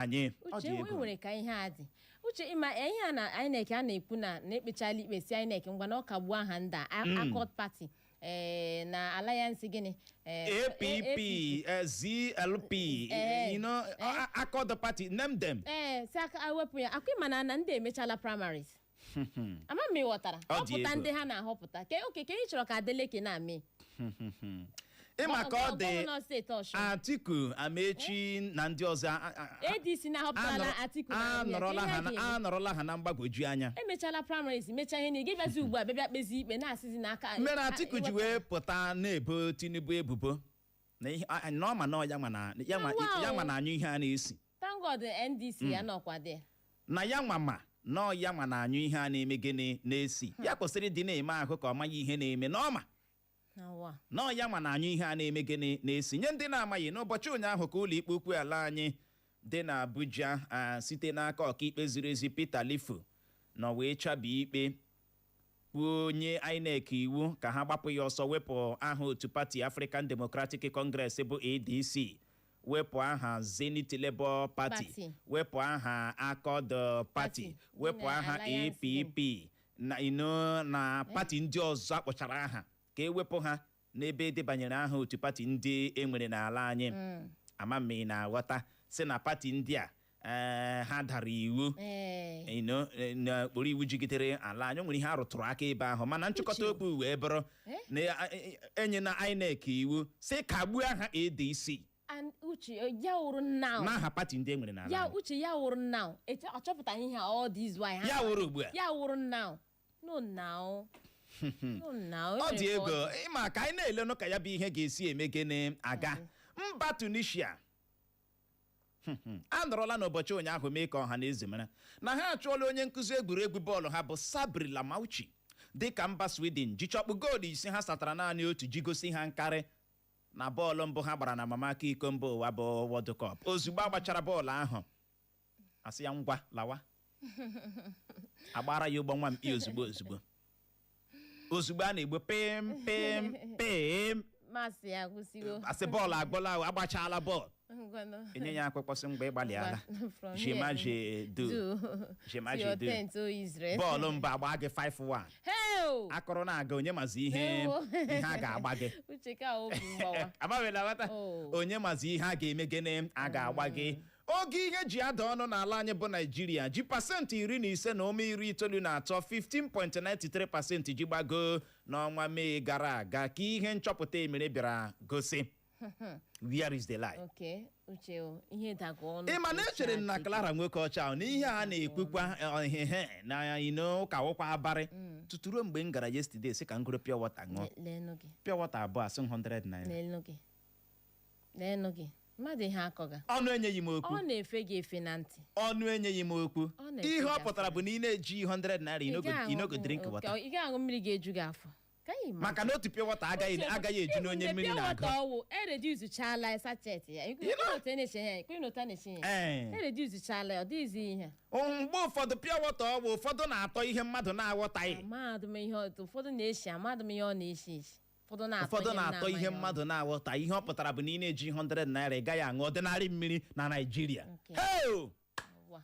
Anyị ọ Uche dị e egwu. nwere ka ihe a dị. Uche, ịma ihe a na INEC a na-ekwu na ekpechala ikpe si INEC ngwa na ọ kagbuo aha ndị a, Accord Party, na Alliance gịnị, APP, ZLP, Accord Party, name them. Ee, si aka ewepụ ya akwa. Ịma na ndị emechala primaries, ama m ị ghọtara. Ọ dị Họpụta egwu. ndị ha na-ahọpụta ke oke ke ị chọrọ ka Adeleke na-ame. Ịma ka ọ dị. Gọvanọ steeti Ọshụn. Atiku, Amechi na ndị ọzọ ADC na-ahọpụtala Atiku na anọrọla ya, ha ka na ihe a ga-eme? Anọrọla ha na mgbagwoju anya. Emechala primaries, mechaa ihe niile, gị bịazi ugbu a bịa kpezi ikpe na-asịzi n'aka Mere Atiku ji wee pụta na-ebo Tinubu ebubo na ihe na ọ ma na ọ ya nwa na ya nwa Wow. ya nwa na-anyụ ihe a na-esi. Thank God NDC ya nọkwa dị. Na ya nwa ma na ọ ya nwa na-anyụ ihe a na-eme gịnị na-esi, ya kwesịrị ịdị na-eme ahụ ka ọ maghị ihe na-eme, na ọ ma Awa. na ọ ya nwa na-anyụ ihe a na-eme gịnị na-esi. Nye ndị na-amaghị, n'ụbọchị ụnyaahụ ka ụlọ ikpe ukwu ala anyị dị n'Abuja, site n'aka ọkaikpe ziri ezi Peter Lifu nọ wee chabie ikpe, kwuo nye INEC iwu ka ha gbapụ ya ọsọ wepụ aha otu pati African Democratic Congress bụ ADC, wepụ aha Zenith Labour Party, Party. wepụ aha Accord Party, Party. wepụ Na aha Alliance. APP na ino na pati ndị ọzọ akpọchara aha, ka ewepụ ha n'ebe edebanyere aha otu pati ndị enwere n'ala anyị. Ama m ị na-aghọta, si na pati ndị a, ha dara iwu n'okpuru iwu jigidere ala anyị. O nwere ihe a rụtụrụ aka ebe ahụ, mana nchịkọta Uche. okwu wee bụrụ Eh? na enye na INEC iwu si kagbuo aha ADC And Uche, ya wụrụ now. n'aha pati ndị e nwere n'ala Ya anyị. Uche, ya wụrụ now. Achọpụtaghị ihe a all this while. Ya wụrụ ugbu a. Ya wụrụ now. No now. No now. Ọ dị Enwere ka ego. Ịma ka anyị na-elenụ ka ya bụ ihe ga-esi eme gịnị aga. Mba Tunisia a nọrọla n'ụbọchị ụnyaahụ mee ka ọha na eze mara na ha achụọla onye nkụzi egwuregwu bọọlụ ha bụ Sabri Lamouchi, dịka mba Sweden ji chọkpụ goolu ise ha satara naanị otu ji gosi ha nkarị na bọọlụ mbụ ha gbara na mamaka iko mba ụwa bụ World Cup. Ozugbo agbachara bọọlụ ahụ, asị ya ngwa lawa, agbara ya ụgbọ nwa mkpi. Ozugbo ozugbo ozugbo a na-egbu pim pim pim, Masị ya gwụsịgo. Asị bọọlụ agbọla, agbachala bọọlụ. Ngwanụ. Enye ya akwụkwọ sị mgbe ịgbalịala. From Jema here, je do. Do. Jema To je your do. tent, O Israel. Bọọlụ mba agba gị 5-1. Hey! Akụrụ na-aga, onye mazi ihe Ewo. ihe a ga-agba gị. Uche, ka obi mgbawa. Amabela ghọta. Oh. Onye mazi ihe a ga-eme gịnị a ga-agba gị. Oge ihe ji ada ọnụ n'ala anyị bụ Naijiria ji 15.93%, 15.93% ji gbago n'ọnwa Mee gara aga, ka ihe nchọpụta emere bịara gosi. Where is the lie? Okay, Uche o, ihe dago ọnụ. Ị ma na echere m na Clara nwoke ọcha ahụ na ihe a na-ekwukwa ihe na ino ụka wụkwa abarị tutu ruo mgbe m gara yesterday sị ka m gụrụ pure water ṅụọ. Leenụ gị. Pure water abụọ asị 100 naira. Leenụ gị. Leenụ gị. Mmadụ ihe akọga. Ọnụ enyeghị m okwu. Ọ na-efe gị efe na ntị. Ọnụ enyeghị m okwu. Ọ na-efe Ihe ọ gị. pụtara bụ na ị na-eji 100 naira Ị gaghị ị no go aṅụ- drink water. Ị gaghị aṅụ mmiri ga-eju gị afọ. Ka anyị ma. Maka na otu pure water agaghị eju n'onye mmiri na-agụ. Pure water ọwụ ereduzuchala sachet ya. Ịnụta na-eche ya, ịnụta na-eche ya. Ee. Ereduzuchala ya, ọ dịghịzi ihe. Mgbe ụfọdụ pure water ọ bụ ụfọdụ na-atọ ihe mmadụ na-aghọtaghị. Amadụ m ihe ụfọdụ na-eshi, amadụ m ihe ọ na-eshi eshi. Ụfọdụ na-atọ Ụfọdụ ihe m na-atọ ihe na-amaghị ọ. mmadụ na-aghọta. Ihe ọ pụtara bụ na ị na-eji 100 naira, ị gaghị aṅụ ordinary mmiri na Naịjirịa. Okay. Hey! Wa.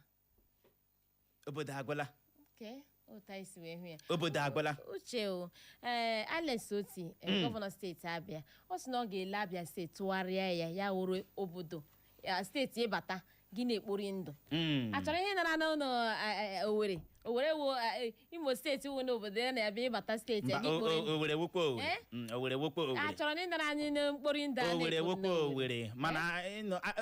Obodo agwụla. Okay, otu anyị si wee hụ ya. Obodo agwụla. Uche o, ee, Alex Oti, gọvanọ steeti Abịa, ọ sị na ọ ga-ele Abịa steeti tụgharịa ya, ya wụrụ obodo ya steeti ịbata gị na-ekpori ndụ. Achọrọ ihe nara n'ụlọ Owerri, Owerri wo Imo steeti wụ n'obodo ya na-abịa ịbata steeti ya Mba, gị kpori ndụ. Owerri wokwa Owerri. Eh? Owerri wokwa Owerri. Achọrọ na ịnara anyị na mkpori ndụ a Owerri na-ekpori wokwa n'Owerri. Owerri, mana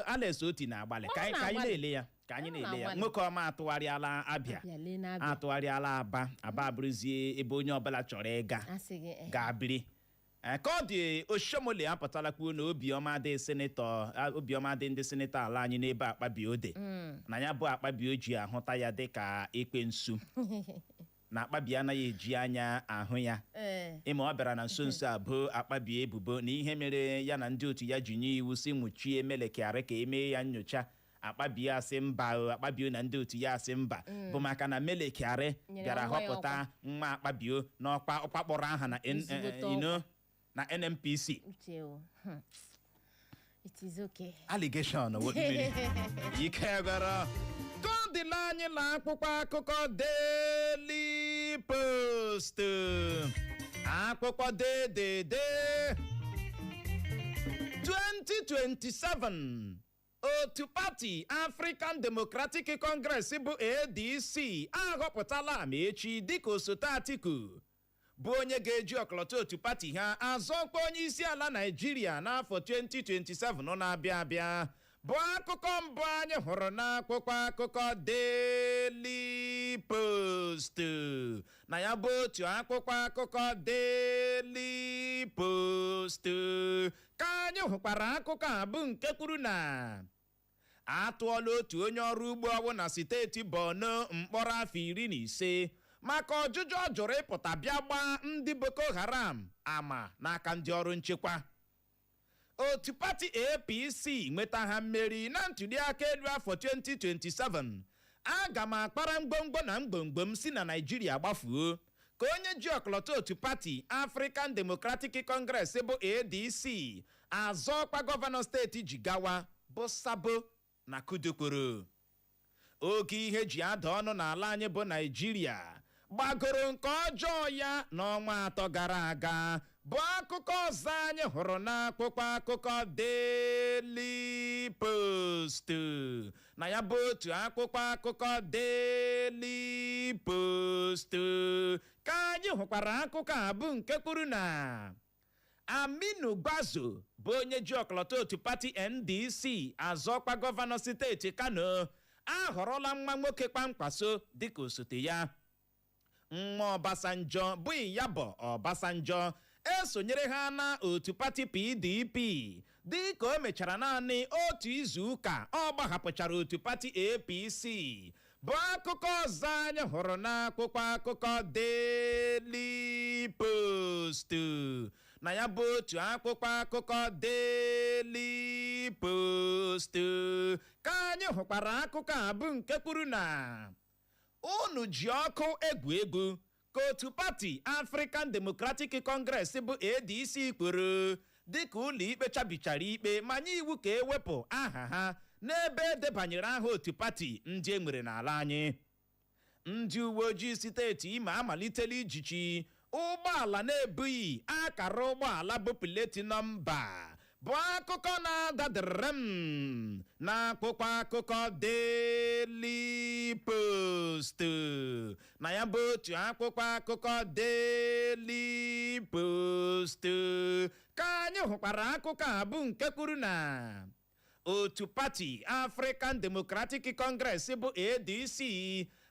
Alex Oti na-agbalị. Ọ Ka anyị na-agbalị. na-ele ya, ka anyị Ọ na-ele ya. na-agbalị. Nwoke ọma atụgharịala Abịa. Abịa, lee n'Abịa. Atụgharịala Aba. Aba abụrụzie ebe onye ọbụla chọrọ ịga Asị gị ga-abiri. Ka ọ dị, Oshiomhole apụtala kwuo na obiọma dị senator, obiọma dị ndị senator ala anyị n'ebe Akpabio dị, na ya bụ Akpabio ji ahụta ya dịka ekwensu, na Akpabio anaghị eji anya ahụ ya. Ịma ọ bịara na nso nso a bụ Akpabio ebubo na ihe mere ya na ndị otu ya ji nye iwu si nwụchie Mele Kyari ka emee ya nyocha, Akpabio asị mba o, Akpabio na ndị otu ya asị mba, bụ maka na Mele Kyari nyere bịara nwa ya họpụta nwa Akpabio n'ọkwa ọkwa kpọrọ aha na Ezigbote you know, na NNPC. Uche o. It is okay. Allegation wụ mmiri ike gwara ka ọ dịla anyị na akwụkwọ akụkọ Daily Post, akwụkwọ dedede 2027. Otu pati African Democratic Congress bụ ADC ahọpụtala Amaechi dịka osote Atiku, bụ onye ga-eji ọkọlọtọ otu pati ha azọkwa onye isi ala Naijiria n'afọ 2027 na-abịa abịa, bụ akụkọ mbụ anyị hụrụ n'akwụkwọ akụkọ Daily Post. Na ya bụ otu akwụkwọ akụkọ Daily Post ka anyị hụkwara akụkọ a bụ nke kwuru na atụọla otu onye ọrụ ugbo ọwụ na steeti Borno mkpọrọ afọ 15 maka ọjụjụ ọ jụrụ ịpụta bịa gbaa ndị Boko Haram ama n'aka ndị ọrụ nchekwa. Otu pati APC nweta ha mmeri na ntụliaka elu afọ 2027, aga m akpara mgbomgbo na mgbomgbo m si na Naijiria gbafuo, ka onye ji ọkọlọtọ otu pati African Democratic Congress bụ ADC azọkwa gọvanọ steeti Jigawa bụ Sabo na Kudukwuru. Oge ihe ji ada ọnụ n'ala anyị bụ Naijiria gbagoro nke ọjọọ ya n'ọnwa 3 gara aga, bụ akụkọ ọzọ anyị hụrụ n'akwụkwọ akụkọ Daily Post. Na ya bụ otu akwụkwọ akụkọ Daily Post ka anyị hụkwara akụkọ a bụ nke kwuru na Aminu Gwazo, bụ onye ji ọkọlọtọ otu pati NDC azọkwa gọvanọ steeti Kano, ahọrọla nwa nwoke Kwankwaso dịka osote ya. Nwa Ọbasanjọ bụ Iyabo Ọbasanjọ esonyere ha na otu pati PDP dịka o mechara naanị otu izu ụka ọ gbahapụchara otu pati APC, bụ akụkọ ọzọ anyị hụrụ n'akwụkwọ akụkọ Daily Post. Na ya bụ otu akwụkwọ akụkọ Daily Post ka anyị hụkwara akụkọ a bụ nke kwuru na unu ji ọkụ egwu egwu, ka otu pati African Democratic Congress bụ ADC kwuru, dịka ụlọ ikpe chabichara ikpe ma nye iwu ka ewepụ aha ha n'ebe edebanyere aha otu pati ndị e nwere n'ala anyị. Ndị uwe ojii steeti Imo amalitela ijichi ụgbọala na-ebughị akara ụgbọala bụ plate number, bụ akụkọ na-adadịrị m n'akwụkwọ akụkọ Daily Post. Na ya bụ otu akwụkwọ akụkọ Daily Post ka anyị hụkwara akụkọ a bụ nke kwuru na otu pati African Democratic Congress bụ ADC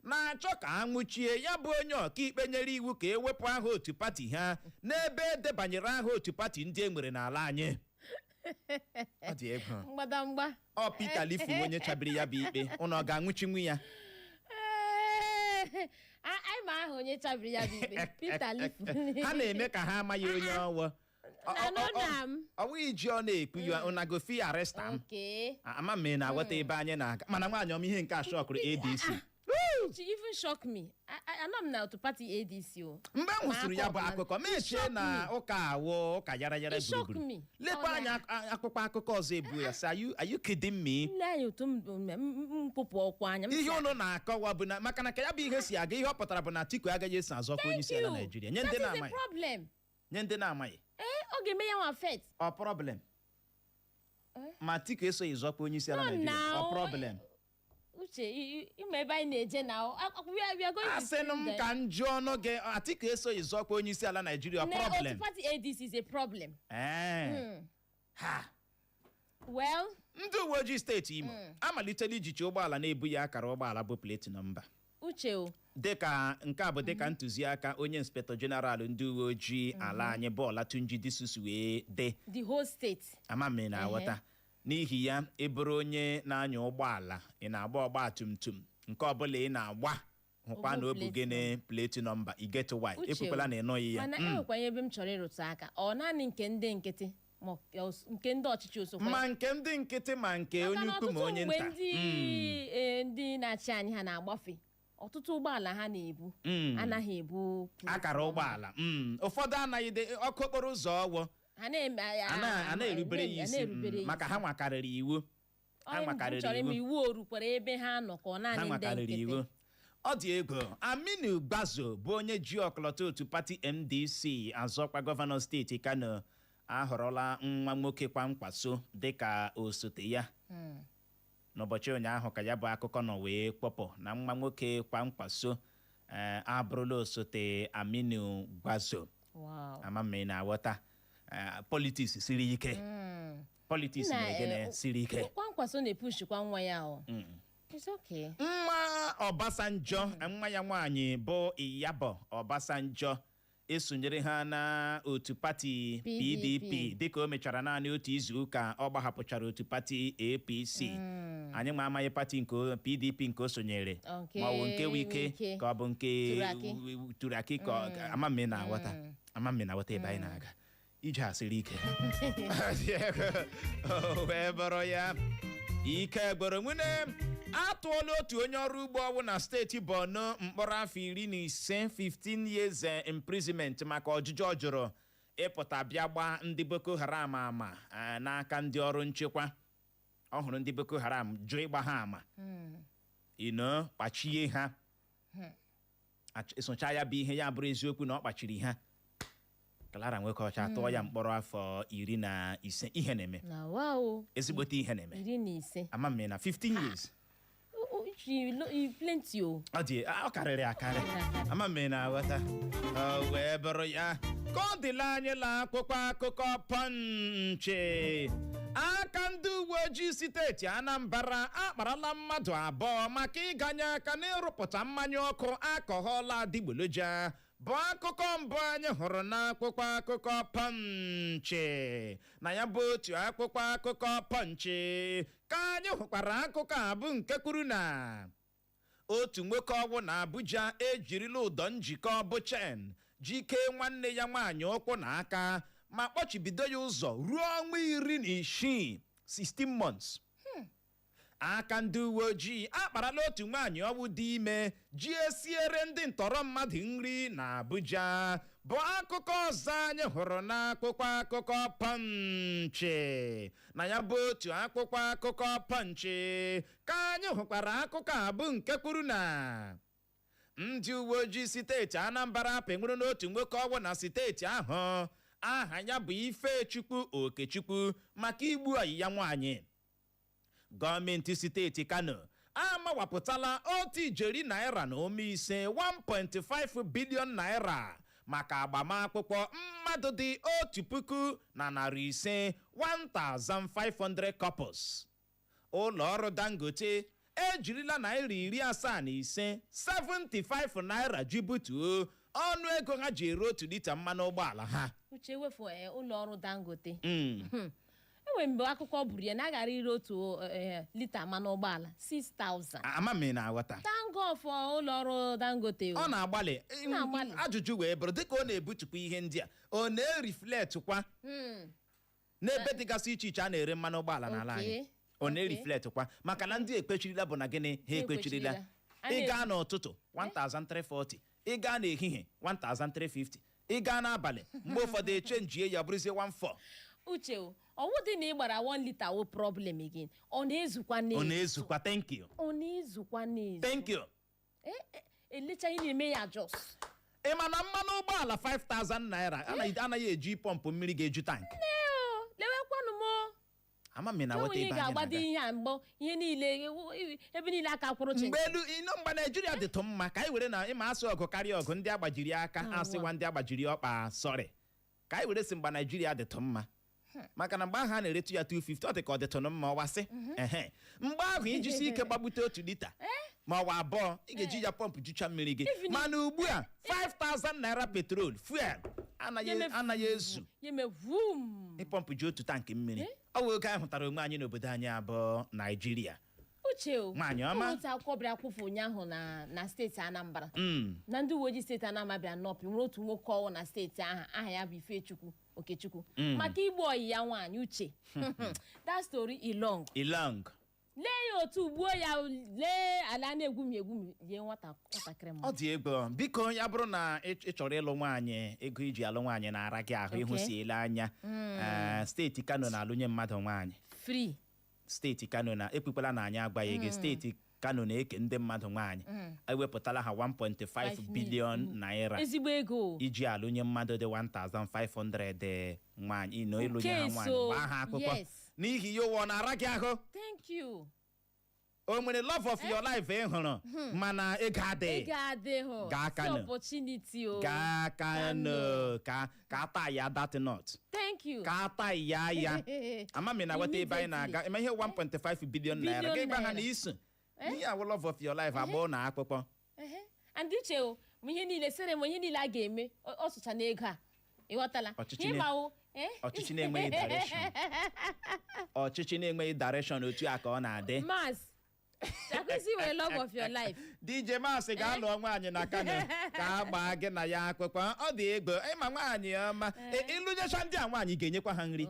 na-achọ ka anwụchie ya bụ onye ọkaikpe nyere iwu ka ewepụ aha otu pati ha n'ebe edebanyere aha otu pati ndị e nwere n'ala anyị. Ọ dị egwu. Mgbadamgba. Ọ Peter Lifu onye chabiri ya bụ ikpe, ụnụ ọ ga-anwụchinwu ya? Ee, anyị ma aha onye chabiri ya bụ ikpe, Peter Lifu. Ha na-eme ka ha amaghị onye ọwụ. Na no na m. Ọ bụghị ji ọ na-ekpu ya, una go fit arrest am. Okay. Ama m ị na-aghọta ebe anyị na-aga, mana nwaanyị ọma, ihe nke a shockụrụ ADC. She even shock me. Anọ m na otu pati ADC o. Mgbe m hụsịrị ya bụ Ma akụkọ, mechie na ụka awụ ụka yara yara It shock gburugburu me. Lekwa Ọ anya akwụkwọ akụkọ ọzọ ebuo ya sị, are you kidding me? Nne anyị, otu m kpụpụ ọkwa anya m Ihe sị, unu na-akọwa bụ na maka na ka ya bụ ihe si aga, ihe ọ pụtara bụ na Atiku agaghị eso azọkwa onye isi ala Thank you. Naijiria, nye ndị That is a na-amaghị. problem. Nye ndị na-amaghị. Ee, ọ ga-eme ya nwa affect. Ọ problem ma Atiku esoghị zọkwa onye isi ala No, Naijiria, ọ now. problem? Uche, ịma ebe anyị na-eje na we are going to Asịnụ m see ka m jụọ ọnụ gị, Atiku esoghị zọkwa onye isi ala Naijiria, ọ them. Na problem? otu pati ADC is a problem. Ee. Ha. Well, Ndị uwe ojii steeti Imo amalitela ijichi ụgbọala na-ebughị akara ụgbọala bụ plate number. Uche o. Dịka nke a bụ dịka ntụziaka onye inspector general ndị uwe ojii ala anyị bụ Olatunji Disu wee dị. The whole state. Ama m ị na-aghọta. N'ihi ya, ị bụrụ onye na-anya ụgbọala, ị na-agba ọgba tum tum, nke ọbụla ị na-agba, hụkwa na o bu gịnị? Plate number. I get why? Uche o. Ekwekwala na ị nụghị ya. Mana enwekwa ebe m chọrọ ịrụtụ aka. Ọ naanị nke ndị nkịtị ma nke ndị ọchịchị osokwa? Ma nke ndị nkịtị, ma nke Maka onye na ukwu ma ọtụtụ onye mgbe nta. ndị ndị na-achị anyị ha na-agbafe, ọtụtụ ụgbọala ha na-ebu anaghị ebu akara ụgbọala. Ụfọdụ anaghị dị ọkụ okporo ụzọ ọwụ. Ha na-eme A na-erubere ya isi, na-erubere ya maka isi. ha nwakarịrị iwu, ha Onye mbụ nwakarịrị chọrọ iwu. ime iwu o rukwara ebe ha nọ ka ọ Ha naanị ndị nwakarịrị nkịtị? iwu. Ọ dị egwu. Aminu Gbazo bụ onye ji ọkọlọtọ otu pati NDC azọkwa gọvanọ steeti Kano ahọrọla nwa nwoke Kwankwaso dịka osote ya. N'ụbọchị ụnyaahụ ka ya bụ akụkọ nọ wee kpọpụ na nwa nwoke Kwankwaso abụrụla osote Aminu Gbazo. Ama m ị na-aghọta. Politics siri ike. Politics Na, mere gịnị? Siri ike. Kwankwaso na-epushikwa nwa ya o. It's okay. Nwa Ọbasanjọ, nwa ya nwaanyị bụ Iyabo Ọbasanjọ esonyere ha na otu pati PDP. PDP dịka o mechara naanị otu izu ụka ọ gbahapụchara otu pati APC. Anyị ma amaghị pati nke PDP nke o sonyere, Nke ma ọ bụ nke Wike, Wike. ka ọ bụ nke Turaki. Turaki ka ama m ị na-aghọta, ama m ị na-aghọta ebe anyị na-aga. Ije a siri ike. O wee bụrụ ya, ike gwụrụ nwune. Atụọla otu onye ọrụ ugbo ọwụ na steeti Borno mkpọrọ afọ 15, 15 years imprisonment, maka ọjụjụ ọ jụrụ ịpụta bịa gbaa ndị Boko Haram ama n'aka ndị ọrụ nchekwa. Ọ hụrụ ndị Boko Haram, jụ ịgba ha ama, ino kpachie ha. Socha ya bụ ihe ya bụrụ eziokwu na ọ kpachiri ha. Clara Nwokeọcha, tụọ ya mkpọrọ afọ 15. Ihe na-eme. Na wow. Ezigbote ihe na-eme. 15. Ama m na 15 years. Plenty o. Ọ dị, ọ karịrị akarị. Ama m na aghọta. Ọ wee bụrụ ya, ka ọ dịla anyị la akwụkwọ akụkọ Punch. Aka ndị uwe ojii steeti Anambra akparala mmadụ 2 maka ịganye aka n'ịrụpụta mmanya ọkụ alcohol adịgboloja, bụ akụkọ mbụ anyị hụrụ n'akwụkwọ akụkọ Punch. Na ya bụ otu akwụkwọ akụkọ Punch ka anyị hụkwara akụkọ a bụ nke kwuru na otu nwoke ọgwụ na Abuja ejirila ụdọ njikọ bụ chain jikee nwanne ya nwaanyị ụkwụ na aka ma kpọchibido ya ụzọ ruo ọnwa 16, 16 months. Aka ndị uwe ojii akparala otu nwaanyị ọwụ dị ime ji esiere ndị ntọrọ mmadụ nri na Abuja, bụ akụkọ ọzọ anyị hụrụ n'akwụkwọ akụkọ Punch. Na ya bụ otu akwụkwọ akụkọ Punch ka anyị hụkwara akụkọ a bụ nke kwuru na ndị uwe ojii steeti Anambra penwuru n'otu nwoke ọgwụ na steeti ahụ aha ya bụ Ifechukwu Okechukwu maka igbu ọyị ya nwaanyị. Gọọmenti steeti Kano amawapụtala 1 ijeri naira na ome ise, 1.5 billion naira, maka agbamakwụkwọ mmadụ dị 1,500, 1500 couples. Ụlọ ọrụ Dangote ejirila naira 75, 75 naira, ji butuo ọnụ ego ha ji ere 1 lita mmanụ ụgbọala ha. Uche, wefu ụlọ ọrụ Dangote, enwere mgbe akụkọ buru ya na a gara ire 1 lita mmanụ ụgbọala 6000. Ama m ị na-aghọta. Thank God for ụlọ ọrụ Dangote o. Ọ na-agbalị. Na-agbalị. Ajụjụ wee bụrụ, dịka ọ na-ebutukwa ihe ndị a, ọ na-ereflectkwa n'ebe dịgasị iche iche a na-ere mmanụ ụgbọala n'ala anyị? Ọ na-ereflectkwa, maka na ndị ekpechirila bụ na gịnị, ha ekpechirila. Ekwechirila. Ị gaa n'ụtụtụ, 1340. Ị gaa n'ehihie, 1350. Ị gaa n'abalị, mgbe ụfọdụ echenjie ya bụrụzie 14. Uche o, ọwụ dị na ị gbara 1 lita wo problem again. Ọ na-ezukwa Ọ na-ezu? na-ezukwa? Thank you. Ọ na-ezukwa na-ezu? Thank you. Elecha ị na-eme ya jos. Ị ma na mmanụ ụgbọala 5000 naira anaghị eji pọmpụ mmiri ga-eju tank? Ee o, lewekwanụ m o. Ama m ị Chọọ na-aghọta onye ebe anyị ga-agbado na-aga. ihe a mgbọ ihe niile, ebe niile aka kwụrụ Mgbe chinchi. elu ino, mgbe Naijiria dịtụ mma, ka anyị were na ịma asụ ọgụ karịa ọgụ ndị agbajiri aka, asịwa ndị agbajiri ọkpa, sọrị, ka anyị were si mgbe Naijiria dịtụ mma, maka na mgbe ahụ a na-eretu ya 250, ọ dị ka ọ dịtụnụ mma. Ọwasị ehe, mgbe ahụ ijisi ike gbagbute 1 lita ma ọ bụ 2, ị ga-eji ya pọmpụ jucha mmiri gị. Mana ugbu a, 5000 naira petrol fuel anaghị anaghị ezu Ya eme vum. ịpọmpụ ji otu tankị mmiri. Ọ bụ oge anyị hụtara onwe anyị n'obodo anyị abụọ, Naijiria. Uche o, Nwaanyị ọma. otu akụkọ bịara kwụfụ ụnyaahụ na steeti Anambra, na ndị uwe ojii steeti Anambra bịara nọpị nwere otu nwoke ọwụ na steeti ahụ aha ya bụ Ifechukwu Okechukwu maka igbu ọyị ya nwaanyị. Uche, that story is long. Ilong. Lee ya otu gbuo ya, lee. Ala na-egwumi egwumi lie nwatakịrị Ọ mmadụ. dị ego. Biko, ya bụrụ na ị chọrọ ịlụ nwaanyị, ego iji alụ nwaanyị na-ara gị ahụ ịhụ si ele anya. Ee, steeti Kano na-alụnye mmadụ nwaanyị. Free. Steeti Kano na ekwekwala na anyị agwaghị gị. Steeti Kano na-eke ndị mmadụ nwaanyị. Ewepụtala ha 1.5 billion naira Ezigbo ego o. iji alụnye mmadụ dị 1500 nwaanyị, ịnọ ịlụnye ha Nke nwaanyị, so, gbaa ha akwụkwọ. N'ihi ya, ụwa ọ na-ara gị ahụ? Thank you. O nwere love of your life ị hụrụ mana ego adịghị? Ego adịghị. Gaa See Kano. opportunity o. Gaa Kano ka ata ya that knot. Thank you. Ka ata ya ya amami na weta ebe anyị na-aga ịma ihe 1.5 billion naira Billion gị gba ha na naira. iso ihe awụ love of your life agbọọ na akpụkpọ. Ehe. And uche o, ma ihe niile sere, ma ihe niile a ga-eme, ọ sụcha n'ego a, ịghọtala? Ọchịchị Ịma o, eh? Ọchịchị na-enweghị direction, ọchịchị na-enweghị direction, otu a ka ọ na-adị. Mass akwụsị wee love of your life. DJ Masị ga-alụ nwaanyị na Kano ka a gbaa gị na ya akwụkwọ. Ọ dị ego ịma nwaanyị ọma. Ịlụnyecha ndị a nwaanyị, ga-enyekwa ha nri.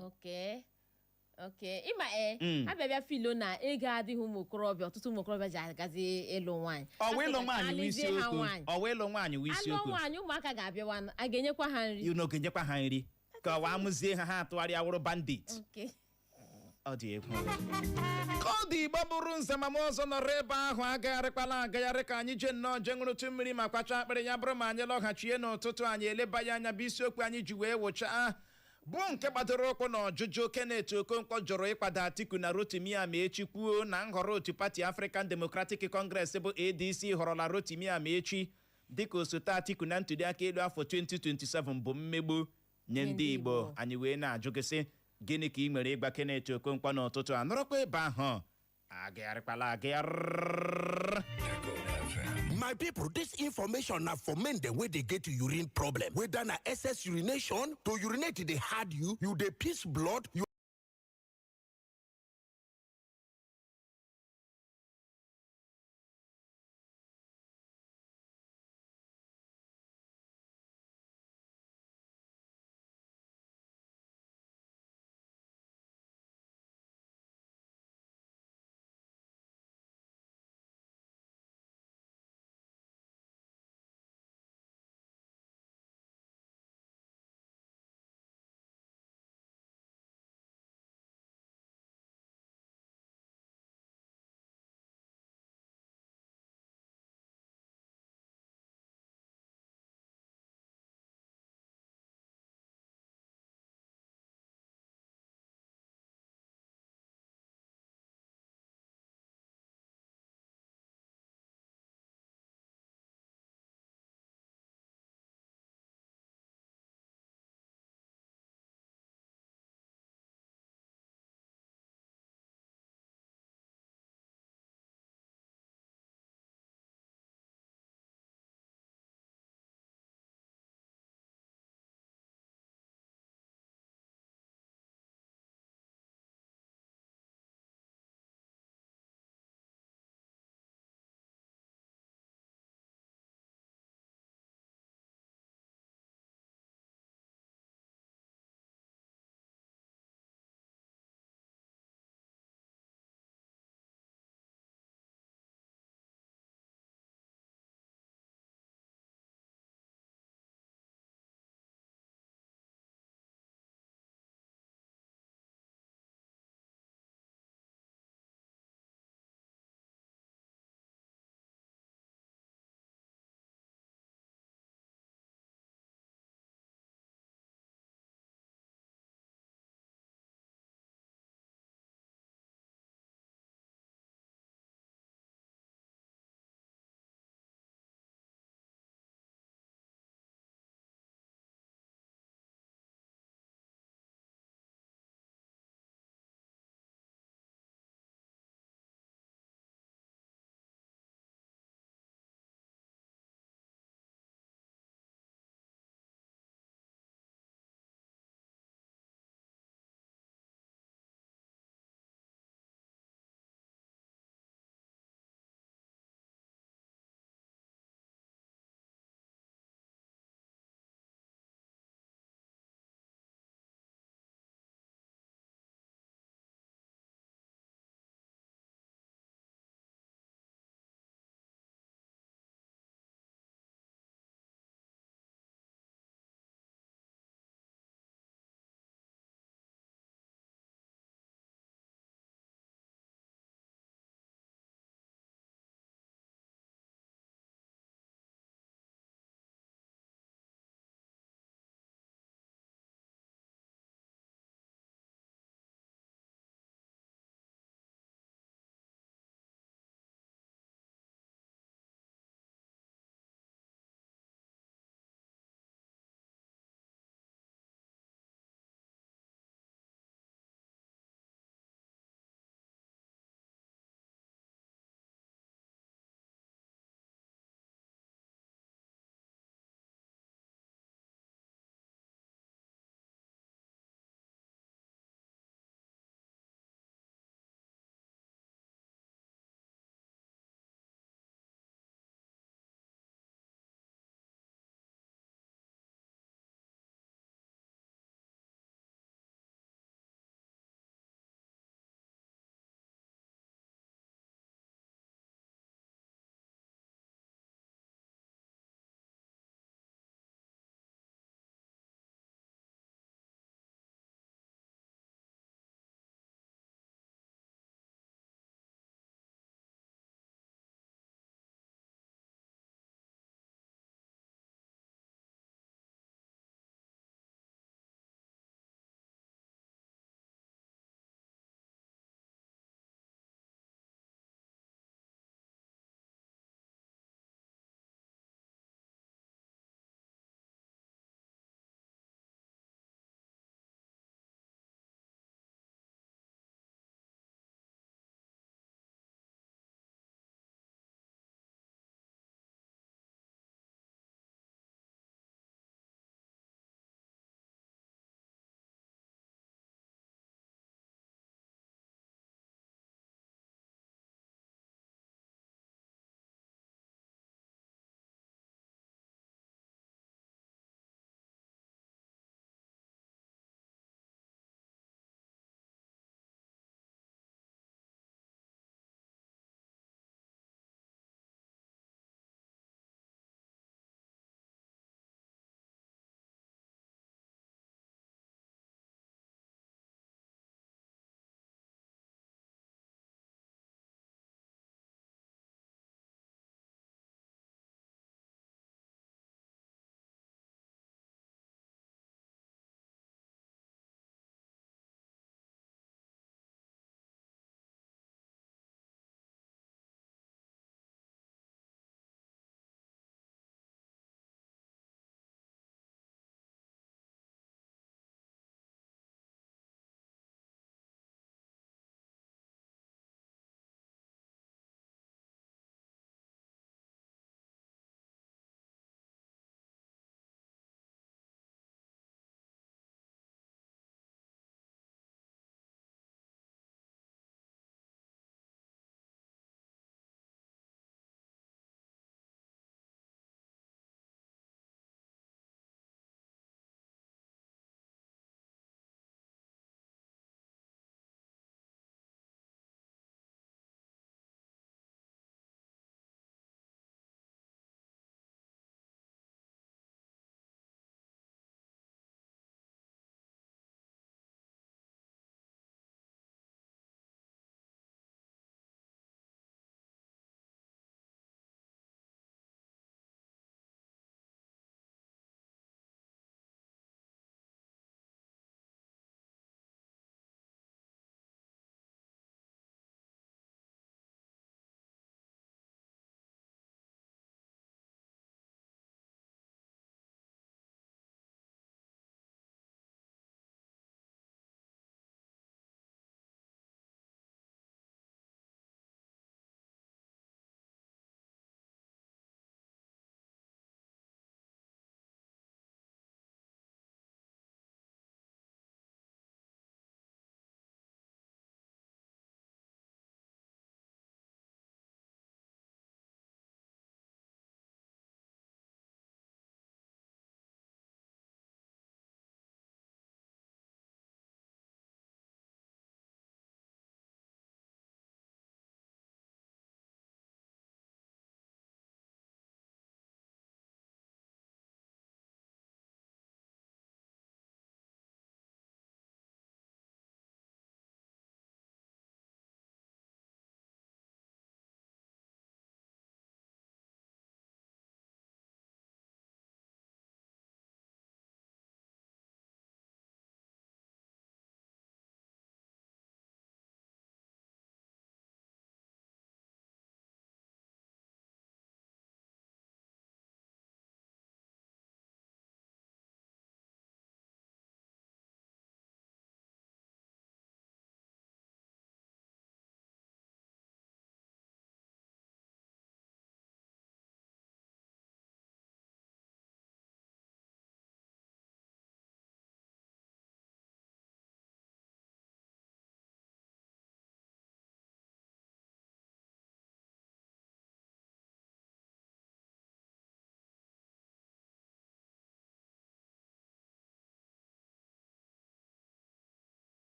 Okay, ịma ee, abịa bịa filo na ego adịghị ụmụ okorobịa, ọtụtụ ụmụ okorobịa ji agazi ịlụ nwaanyị. Ọwa ịlụ Ha sị ka nwaanyị wụ alụzie ha isiokwu. nwaanyị. Ọwa ịlụ nwaanyị wụ Alụọ isiokwu. nwaanyị, ụmụaka ga-abịawa, a ga-enyekwa ha nri. Unu ga-enyekwa ha nri ka ọwa amụzie ha, ha atụgharịa wụrụ bandit. Ọ dị egwu ka ọ dị. Igbo bụrụ nze ma m ọzọ nọrọ ebe ahụ, agagharịkwala agagharị ka anyị jee nnọọ jee ṅụrụtụ mmiri ma kwacha akpịrị. Ya bụrụ ma anyị lọghachie n'ụtụtụ, anyị eleba ya anya bụ isiokwu anyị ji wee wụchaa, bụ nke gbadoro ụkwụ na ọjụjụ Kenneth Okonkwo jụrụ ịkwado Atiku na Rotimi Amaechi, kwuo na nhọrọ otu pati African Democratic Congress bụ ADC họrọla Rotimi Amaechi dịka osote Atiku na ntụliaka elu afọ 2027 bụ mmegbu nye ndị Igbo. Igbo. Anyị wee na-ajụ gị sị, gịnị ka ị nwere ịgwa Kenneth Okonkwo n'ụtụtụ a? Nọrọkwa ebe ahụ, agagharịkwala agagharị. My people, this information na for men dem wey dey get urine problem. Whether na excess urination, to urinate dey hard you, you dey piss blood, you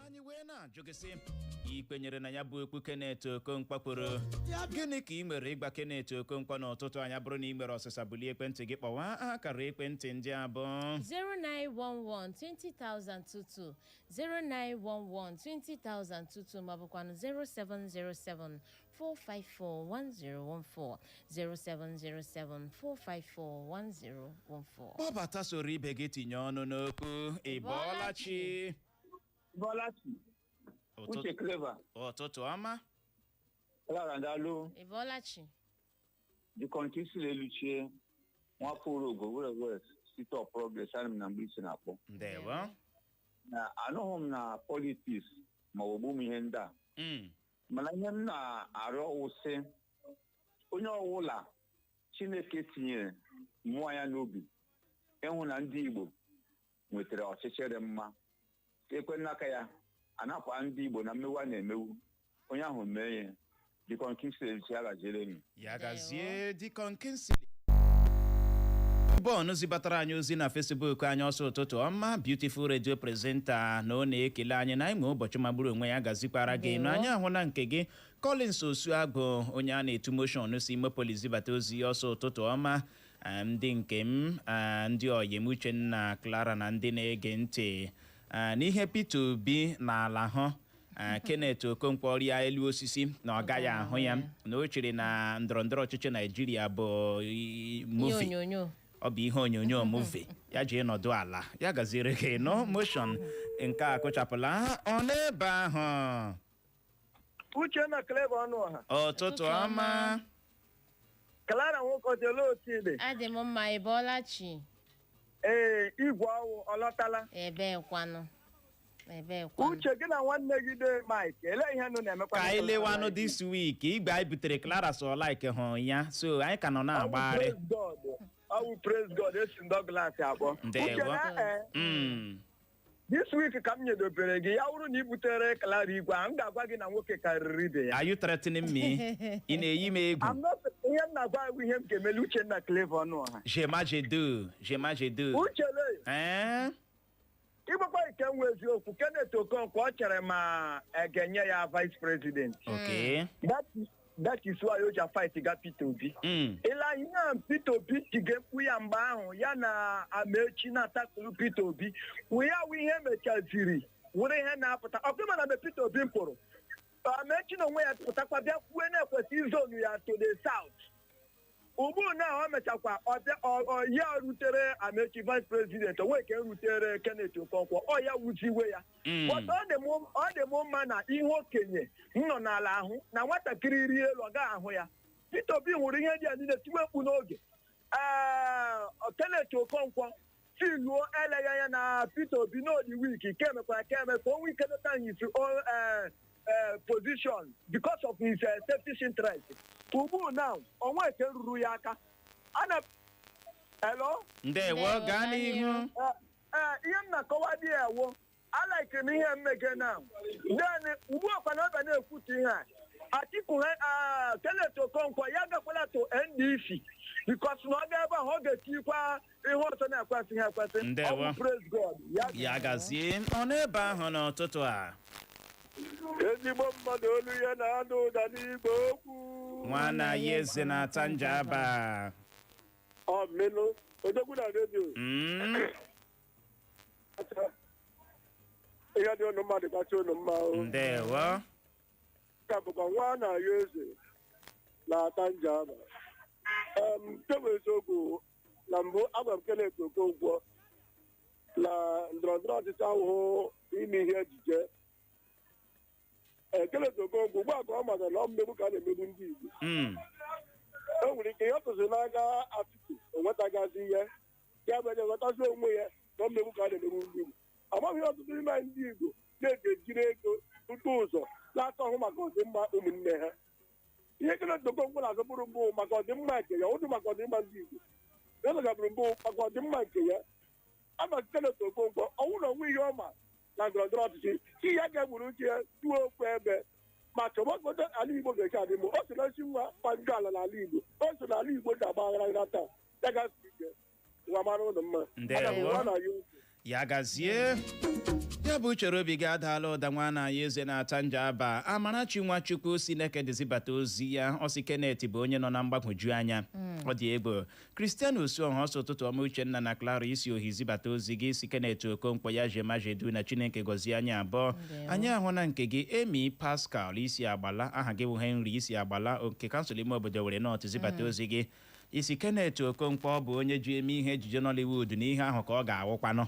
Anyị wee na-ajụ gị sị, ị kwenyere na ya bụ okwu Kenneth Okonkwo kwuru? Gịnị ka ị nwere ịgba Kenneth Okonkwo n'ụtụtụ anya? Bụrụ na ị nwere ọsịsa, bulie ekwentị gị kpọwa akara ekwentị ndị abụọ: 0911 20022, 0911 20022, maọbụkwanụ 0707 454 1014, 0707 454 1014. Kpọbata, soro ibe gị tinye ọnụ n'okwu. Ị bọọla chi? Bọ́láṣì. Uche Clever. Ụtụtụ ọma. Clara Ndalu. Ị bọọla chi? The country Eluchie Nwafọ Urogo Were West City of Progress. Ana m na mgbe isi na-akpọ. Ndewo. Na anụghị m na politics ma ọ bụ ụmụ ihe ndị a, mana ihe m na-arịọ wụsị onye ọwụla Chineke tinyere mmụọ ya n'obi ịhụ na ndị Igbo nwetara ọchịchị dị mma, ekwe n'aka ya anapụ ndị Igbo na mmewu a na-emewu onye ahụ, mee ya. Deacon Kingsley Eluchie, agaziere m. Ya gazie, Deacon Kingsley. Bọọlụ zibatara anyị ozi na Facebook anyị. Ọsọ ụtụtụ ọma, beautiful radio presenter, na ọ na-ekele anyị na anyị nwee ụbọchị magburu onwe ya. Gazikwara gị na anyị ahụla nke gị. Collins Osuagụ, onye a na-etu motion, si Imopolis zibata ozi. Ọsọ ụtụtụ ọma, ndị nke m, ndị oyim Uchenna, Clara na ndị na-ege ntị. N'ihe Peter Obi n'ala hụ, Kenneth Okonkwo rịa elu osisi na ọ gaghị ahụ ya, na o chere na ndọrọndọrọ ọchịchị Naijiria bụ ihe movie. Onyonyo. Ọ bụ ihe onyonyo movie. Ya ji nọdụ ala. Ya gaziere gị no motion. Nke a kụchapụla ọ n'ebe ahụ. Uchenna Clever ọnụ ọha. Ụtụtụ ọma. Clara Nwokoji, olee otu ị dị? Adị m mma. Ị bọọla chi? Ee, igwe ọwụ ọlọtala. Ebee kwanụ? Ebee kwanụ? Uche, gị na nwanne gị de Mike, elee ihe nụ na-emekwa? Ka anyị lewanụ this week. Igbe anyị butere, Clara so like hụ ya, so anyị ka nọ na-agbagharị. Praise God. Ọwụ praise God. Esi m Douglas akpọ. Ndewo. Uche na this week ka m nyedobere gị ya, wụrụ na ị butere Clara igwe a, m ga-agwa gị na nwoke karịrị ibe ya. Are you threatening me? Ị na-eyi m egwu? I'm not, ihe m na-agwa gị, ihe m ga-emeli Uchenna Clever ọnụ ọha. Jema jedu, jema jedu. Uche le, ee. ịgbakwa nke nwe eziokwu, Kenneth Okonkwo ọ chere ma e ga-enye ya vice president. That is why o ji fight ga Peter Obi. Ile ihe a Peter Obi tige mkpu ya mgbe ahụ, ya na Amechi na-atakụrụ Peter Obi, wụ ya wụ ihe mechaziri wụrụ ihe na-apụta ọkụ. Mana mgbe Peter Obi pụrụ, Amechi na onwe ya pụtakwa bịa kwue na-ekwesị izonu ya to the south. Ugbu na o mechakwa ya rutere Amechi vice president, onwe ke rutere Kenneth Okonkwo, ọ ya wuziwe ya. But ọ dị m mma na ihe okenye m nọ n'ala ahụ na nwatakịrị rie elu ọ gaghị ahụ ya. Peter Obi hụrụ ihe ndị a niile tiwe mkpu n'oge. Ee, Kenneth Okonkwo filuo eleghị anya na Peter Obi n'odi weak ke emekwara ka eme ka o nwee ike dota his own position because of his selfish interest. Ugbu now onwe ke ruru ya aka ana. Hello? Ndewo. Ndewo, gaa gaa n'ihu. n'ihu. Ee, ihe m na-akọwa dị ewo alaikiri m ihe mmege na then ugbu a kwa na ọba na-ekwutu ihe a Atiku ha. Kenneth Okonkwo ya gakwala to NDC because na ọ ga ebe ahụ ọ ga-etikwa ihe ọzọ na-ekwesịghị ekwesị. Ndewo. Ọ bụ praise God ya. Ya gazie. Ọ n'ebe ahụ n'ụtụtụ a. Ezigbo mmadụ, olu ya na-ada ụda n'igwe okwu. Nwana ya eze na-ata njaba. Ọ mmenụ odogwu na redio. Ihe dị ụnụ mmadụ kacha ụnụ mma o. Ndewo. Ka bụkwa nwa na-ayọ eze na-ata njaba. Nke bụ eziokwu, na mbụ agwa m Kenneth Okonkwo na ndọrọndọrọ ọchịchị ahụhụ ime ihe ejije. Ee, Kenneth Okonkwo ugbu a ka ọ matara na ọ mmegbu ka a na-emegbu ndị Igbo. E nwere ike ihe ọ tụziri n'aka Atiku o nwetagazi ihe ya mere nwetazi onwe ya na ọ mmegbu ka a na-emegbu ndị Igbo. Amaghị ihe ọtụtụ n'ime anyị ndị Igbo na-eji ejiri ego bute ụzọ na-atọ ọhụ maka ọdịmma ụmụnne ha. Ihe Kenneth Okonkwo na-azọbụrụ mbụ maka ọdịmma nke ya, ụdị maka ọdịmma ndị Igbo ya zọgabụrụ mbụ maka ọdịmma nke ya. Ama Kenneth Okonkwo ọnwụ na onwe ihe ọma na ndọrọndọrọ ọchịchị chi ya ga-egburu uche ya tuo okwu ebe ma chọbagodo ala Igbo ga-eche adị mma. O so na nsi nwa kpanjọ ala n'ala Igbo, o so n'ala Igbo ji agba aghara aghara taa. Ya gasị ike nwa mara ụlọ mma. Ndewo. Aga m nwa na ya. Ya gazie. Ya bụ uchere obi gị adaala ụda. Nwa na ya eze na-ata nja aba. Amarachi Nwachukwu si Nekede zibata ozi ya. Ọ sị Kenneth bụ onye nọ na mgbagwoju anya. Ọ dị egwu. Kristian Osuoha ọsọ, ụtụtụ ọma, Uchenna na Clara. Isi ohi zibata ozi gị, si Kenneth Okonkwo ya jemajedu na Chineke gọzie anyị abụọ. Ndewo. Anyị ahụ na nke gị, Emi Pascal isi agbala. Aha gị bụ Henry, isi agbala nke kansụl ime obodo were nọt zibata ozi gị. Isi Kenneth Okonkwo bụ onye ji eme ihe ejije Nollywood na ihe ahụ ka ọ ga-awụkwanụ.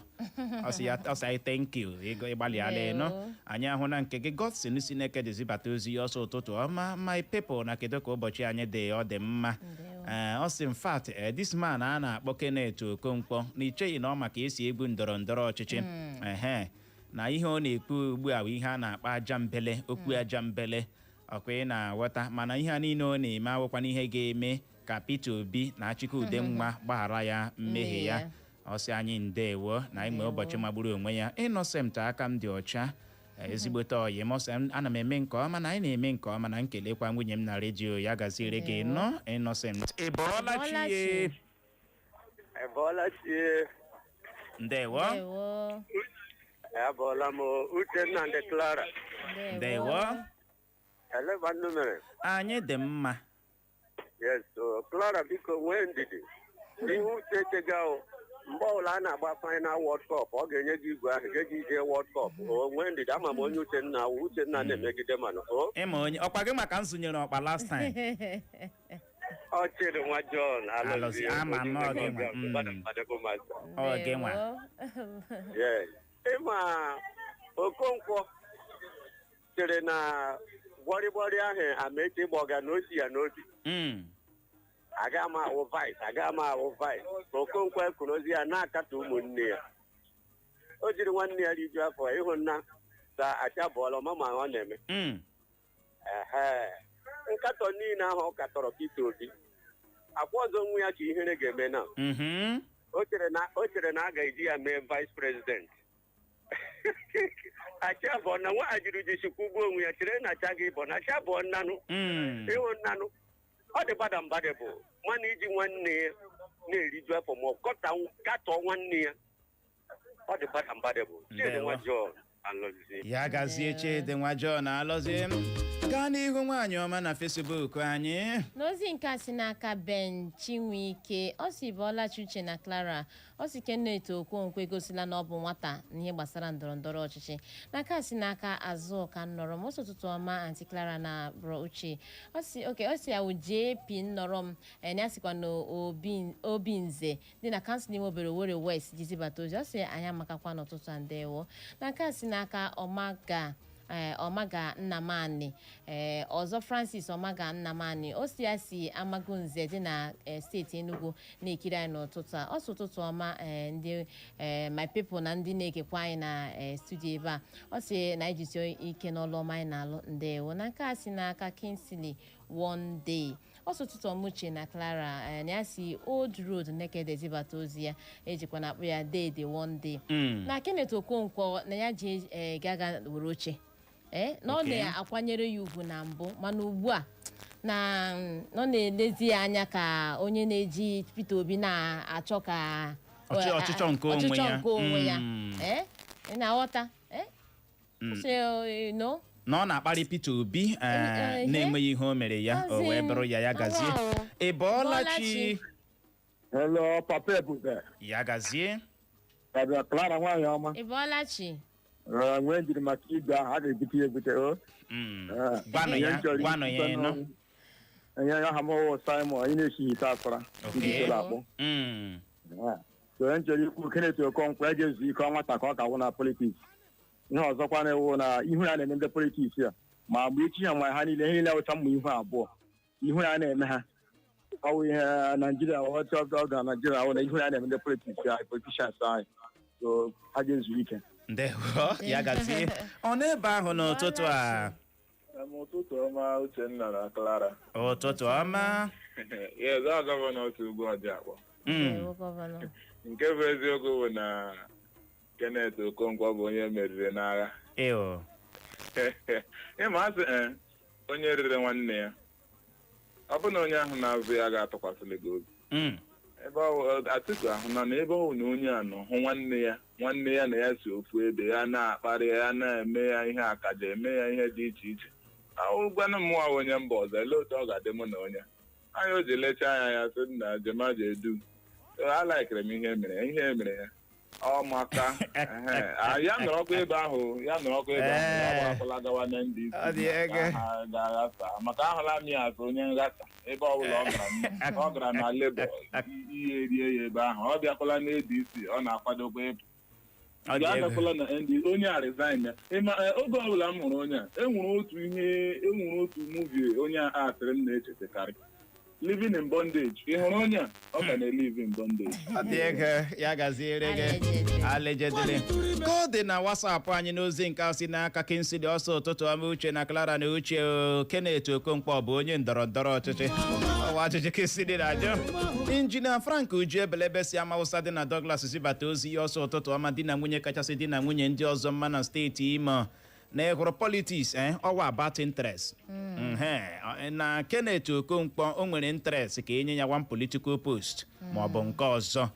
Ọ sị ya, ọ sị anyị thank you, ego ịgbalịala ịnụ. Ndewo. Anyị ahụ na nke gị, Godson Sineke zibata ozi ya. Ọsọ, ụtụtụ ọma, my people, na kedu ka ụbọchị anyị dị? Ọ dị mma. Ndewo. Ee, ọ sị in fact, this man a na-akpọ Kenneth Okonkwo na icheghị na ọ maka esi egwu ndọrọ ndọrọ ọchịchị ehe na ihe ọ na-ekwu ugbu a bụ ihe a na-akpọ aja mbele okwu, aja mbele ọkwa ị na-aghọta. Mana ihe a niile ọ na-eme awụkwana ihe ga-eme ka Peter Obi na Achike Udenwa gbaghara ya mmehie ya. Mmehie. Ọ sị anyị ndewo na anyị nwee ụbọchị magburu onwe ya. Innocent aka m dị ọcha, ezigbote ọyị m. Ọ sị ana m eme nke ọma na anyị na-eme nke ọma na nkelekwa nwunye m na redio ya. Gaziere gị nọ, Innocent. Ị bọọla Bọọla chi. chi. Ebọọla chi. Ndewo. Ndewo. Abọọla m, Uchenna ndị Clara. Ndewo. Eleba nnu mere. Anyị dị mma. Yes, so Clara, biko nwee ndidi. Ihe uche echega o. Mgbe ọbụla a na-agba final World Cup, ọ ga-enye gị igwe ahụ ga-eji jee World Cup. O nwee ndidi, ama m onye Uchenna awụ. Uchenna na-emegide mana o Ịma onye ọkwa gị maka m zụnyere ọkpa last time. Ọ chịrị nwa John. Alọzie, ama m na ọ gị nwa. Ọ gị nwa. Yes. Ịma Okonkwo chere na gbọrịgbọrị ahụ Amaechi gbọga na osi ya n'obi. Aga m awụ vice, aga m awụ vice. Okonkwo ekwuru ozi ya na-akatọ ụmụnne ya. O jiri nwanne ya rijuo afọ ịhụ nna ka achabụọla ọma ma ọ na-eme. Ehe, nkatọ niile ahụ ọ katọrọ Peter Obi, akwa ọzọ nwa ya ka ihere ga-eme na o chere na a ga-eji ya mee vice president. Achabụọ na nwa jiri ji sikwugbuo onwe ya, chere na acha gị bụ na achabụọ nnanụ. Ịhụ nnanụ ọ dị gbada mbadị bụ nwanne iji nwanne ya na-eriju afọ ma ọ katọọ nwanne ya. Ọ dị gbada mbadị bụ Chidi. Ndewo. Nwa John Alọzie. Ya gazie, Chidi nwa John Alọzie. Gaa n'ihu, nwaanyị ọma, na Facebook anyị. N'ozi nke a si n'aka Ben Chinwike, ọ si Bọlachi, Uche na Clara. Ọ si Kenneth Okonkwo egosila na ọ bụ nwata n'ihe gbasara ndọrọ ndọrọ ọchịchị. N'aka si n'aka Azụka nnọrọ m, ọsọ, ụtụtụ ọma, Aunty Clara na bro Uche. Ọ si oke, ọ si awụ JP nnọrọ m na ya sikwa na Obi Obinze dị na kansụl ime obere Owerri West jizibata ozi. Ọ si anyị amakakwa n'ụtụtụ a, ndewo. N'aka si n'aka Ọmaga Ọmaga Nnamani, ọzọ Francis Ọmaga Nnamani, o si ya si Amagunze dị na steeti Enugu na-ekiri anyị n'ụtụtụ a. Ọ sị ụtụtụ ọma, ndị my people na ndị na-ekekwa anyị na studio ebe a. Ọ sị na anyị jisie ike n'ọlụ ọma anyị na-alụ, ndewo. Na nke a si n'aka Kingsley One Day, ọ sị ụtụtụ ọma, Uche na Clara. Na ya si Old Road Nekede zibata ozi ya, ejikwa na akpụ ya Dede One Day. Na Kenneth Okonkwo na ya ji gaga were oche na ọ na-akwanyere ya ugwu na mbụ, mana ugbu a na ọ na-elezi ya anya ka onye na-eji Peter Obi na-achọ ka Ọchịchọ nke onwe ọchịchọ ya. nke onwe ya. Ị na-aghọta? Sị, no. Na ọ na-akparị Peter Obi na-enweghị ihe o mere ya, o wee bụrụ ya. Ya gazie. Arụ. Ị bọọla chi. Bọọla chi. Hello, Papa Ebube. Ya gazie. Papa Clara, nwaanyị ọma. Ị bọọla chi. Ee, nwee njiri maka igwe ahụ a ga-ebute ya ebute o. Ee, Gwanụ ihe ya, m chọrọ gwanụ ya ikwukwe ịnụ. Ihe aha m wụ Simon, anyị na-esighị ite asara. Ndị itoolu akpọ. Ee. So ihe m chọrọ ikwu, Kenneth Okonkwo eji ezu ike nwata ka ọ ka wụ na politics. Ihe ọzọkwa na-ewu na ihu ya na-eme ndị politics a, ma mgbe echi ya ma ha niile, ihe niile wụcha mma ihu abụọ ihu ya na-eme ha. Ọ wụ ihe Naijiria ọchọ ọ ga Naijiria wụ na ihu ya na-eme ndị politics anyị, politicians anyị, so ha ga-ezu ike. Ndewo, ya gazie. Ọ n'ebe ahụ n'ụtụtụ a. Ụtụtụ ọma, Uchenna na Clara. Ụtụtụ ọma. Yes, ọ gọvanọ otu ugwu ọdịakpọ. Ndewo, gọvanọ. Nke bụ eziokwu bụ na Kenneth Okonkwo bụ onye meriri n'agha. Ew. Ịma asị onye rere nwanne ya, ọ bụ na onye ahụ na-azụ ya ga-atụkwasịrị gị obi. Ebe Atiku ahụ na na ebe ọ bụ na onye a nọ hụ nwanne ya, nwanne ya na ya si ofu ebe, ya na-akparị ya, ya na-eme ya ihe akaja, eme ya ihe dị iche iche. Ahụgwanụ m nwa onye mba ọzọ, elee otu ọ ga-adị mụ na onye anya o ji lechaa anya ya sị na jemaja edu. Alaikere m ihe mere ya, ihe mere ya ọ maka ehe. Ya nọrọkwa ebe ahụ, ya nọrọkwa ebe ahụ, ya gbarakwala gawa na ndị Ọ dị ego. ga-aghasa, maka ahụla m ya azụ onye nghasa. Ebe ọbụla ọ gara, ọ gara na Labour, ihe erie ya ebe ahụ. Ọ bịakwala na ADC, ọ na-akwadokwa ịpụ. Ọ dị Ya ego. agakwala na ndị onye a resign ya. Ịma oge ọbụla m hụrụ onye a, enwere otu ihe, enwere otu movie onye a asịrị m na-echetakarị, Living in Bondage. Ị hụrụ onye a, ọ ka na-elive in bondage. Ọ dị ego. Ya gaziere gị. Allegedly. Ka ọ dị na WhatsApp anyị n'ozi nke a si n'aka Kinsley ọsọ. Ụtụtụ ọma, Uche na Clara na Uche o. Kenneth Okonkwo bụ onye ndọrọ ndọrọ ọchịchị? Ọwa ajụjụ Kinsley na-ajụ. Injinia Frank Uju Ebelebe si Amawụsa dị na Douglas zibata ozi ya. Ọsọ, ụtụtụ ọma, di na nwunye kachasị di na nwunye ndị ọzọ mma na steeti Imo. Na ịhụrụ politics, ọwa about interest. Na Kenneth Okonkwo o nwere interest ka enye ya one political post ma ọ bụ nke ọzọ.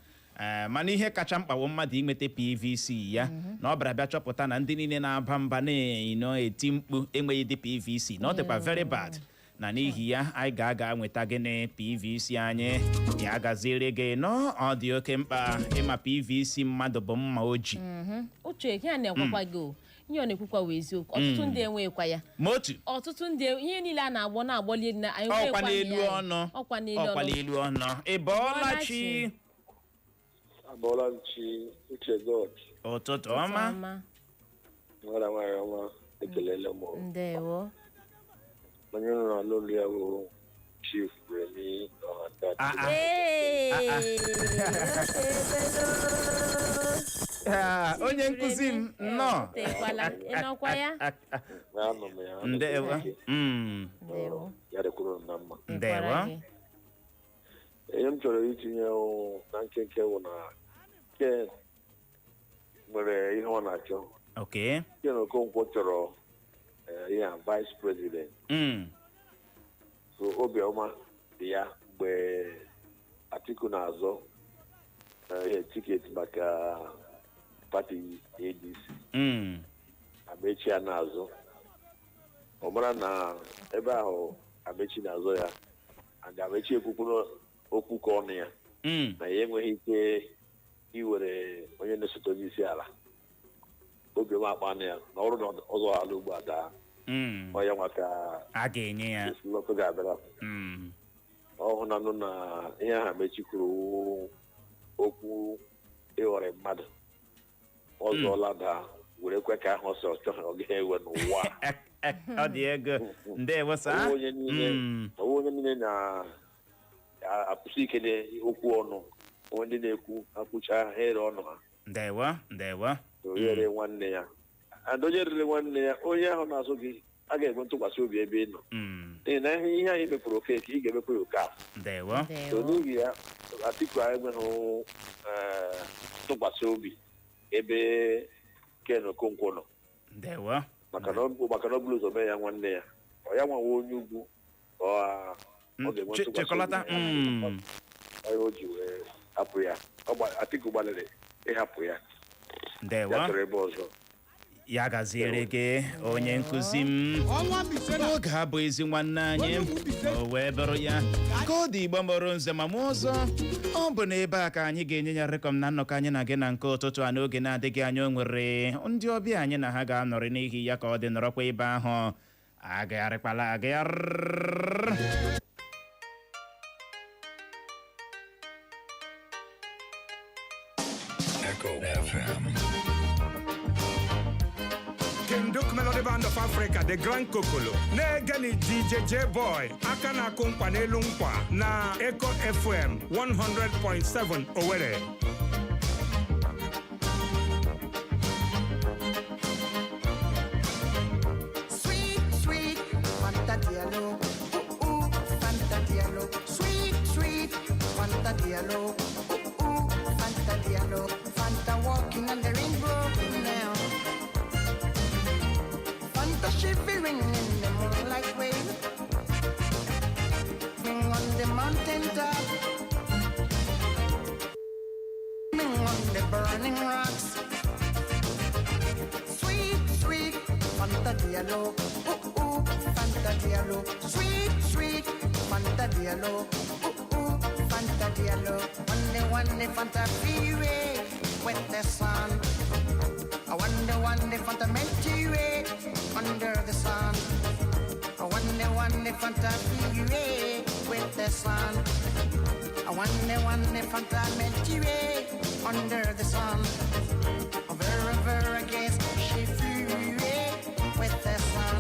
Mana ihe kacha mkpa bụ mmadụ inweta PVC ya, na ọ bịara bịa chọpụta na ndị niile na-aba mba na-eno eti mkpu enweghị dị PVC, na ọ dịkwa very bad, na n'ihi ya anyị ga-aga nweta gịnị? PVC anyị. Ya gaziere gị nọ. Ọ dị oke mkpa ịma PVC mmadụ bụ mma o ji. Uche, ihe a na-ekwekwa gị o, ihe ọ na-ekwukwa wụ eziokwu. Ọtụtụ ndị enweghịkwa ya. Ma otu Ọtụtụ ndị, ihe niile a na-agbọ na-agbọli elu na anyị ọkwa enweghịkwa n'elu ya. ọnụ. Ọkwa n'elu Ọkwa ọnụ. n'elu ọnụ. Ị bọọla chi? Abọọla m chi, Uche God. Ụtụtụ ọma. Ọma. Nwara nwaanyị ọma, ekelele m o. Ndewo. Onye nọ n'ala olu ya bụ Chief Remi Ọhata. Ah, ah. Ee. Ah, onye nkụzi m, nnọọ. Tekwala ịnọkwa ya. Anọ m ya, anọ m Ndewo. ike. Ndewo. Ya dịkwuru m na mma. Ndewo. Ndekwara gị. Ihe m chọrọ itinye wụ na nkenke wụ na Ken nwere ihe ọ na-achọ. Ken Okonkwo chọrọ ihe a, vice president. So obiọma dị ya mgbe Atiku na-azọ ihe ticket maka party ADC. Amechi a na-azụ, ọ mara na ebe ahụ Amechi na-azọ ya, and Amechi ekwukwuru okwu ka ọnụ ya na ya enweghị ike iwere onye na-esote onye isi ala. Obiọma akpanụ ya na ọrụ na ọzọ ala ugbo a daa, ọ ya nwa ka a ga-enye ya. Esemokwu ga-abịara. Ọ hụnanụ na ihe ahụ Amechi kwuru wụ okwu ịghọrị mmadụ. Ọ zụọla daa, were kwe ka ahụ ọsọ chọọ ọ gaghị ewe n'ụwa a. Ọ dị ego. Ndewo sa. Ọwụ onye niile ọwụ onye niile na-apụsị ike n'okwu ọnụ, onwe ndị na-ekwu akwụcha ha ere ọnụ ha. Ndewo, ndewo. Onye rere nwanne ya, and onye rere nwanne ya, onye ahụ na-azụ gị a ga-enwe ntụkwasị obi ebe ị nọ, n'ihi na ihe anyị mepụrụ Okeke, ị ga-emepụ ya oke afọ. Ndewo. So n'ihi ya, Atiku enweghị ntụkwasị obi ebe Ken Okonkwo nọ. Ndewo. Maka na ọ bụrụ ụzọ mee ya nwanne ya, ọ ya nwawa onye ugwu, ọ ga-enwe ntụkwasị obi Chịkọlata. na ya. Ọ ya o ji wee hapụ ya. Atiku gbalịrị ịhapụ ya. Ndewo. Ya chọrọ ebe ọzọ. Ya gaziere gị, onye nkụzi m. Oge abụ ezi nwanne anyị, o wee bụrụ ya ka ọ dị. Igbo mụrụ nze ma mụ ọzọ, ọ bụ n'ebe a ka anyị ga-enye ya rekọm na nnọkọ anyị na gị na nke ụtụtụ a. N'oge na-adịghị anya, o nwere ndị ọbịa anyị na ha ga-anọrị. N'ihi ya, ka ọ dị, nọrọkwa ebe ahụ, agagharịkwala agagharị. Echo FM. King Duke Melody Band of Africa, The Grand Kokolo, na-egeni DJ J Boy, aka na-akụ nkwa n'elu nkwa na Echo FM 100.7 Owerri. Sweet, sweet Fanta Diallo. Ooh, ooh, Fanta Diallo. Sweet, sweet Fanta Diallo. Ooh, ooh, Fanta Diallo. Fanta walking on the rainbow now. Fanta shivering in the moonlight wave. Ring on the mountain top. the burning rocks. Sweet, sweet Fanta Diallo. Ooh, ooh, Fanta Diallo. Sweet, sweet Fanta Diallo. Ooh, ooh, Fanta Diallo. One one Fanta freeway with the sun. I wonder, wonder Fanta Milky Way under the sun. I wonder, wonder Fanta freeway with the sun. I wonder, wonder Fanta Milky Way under the sun. Over, over again, she flew away with the sun.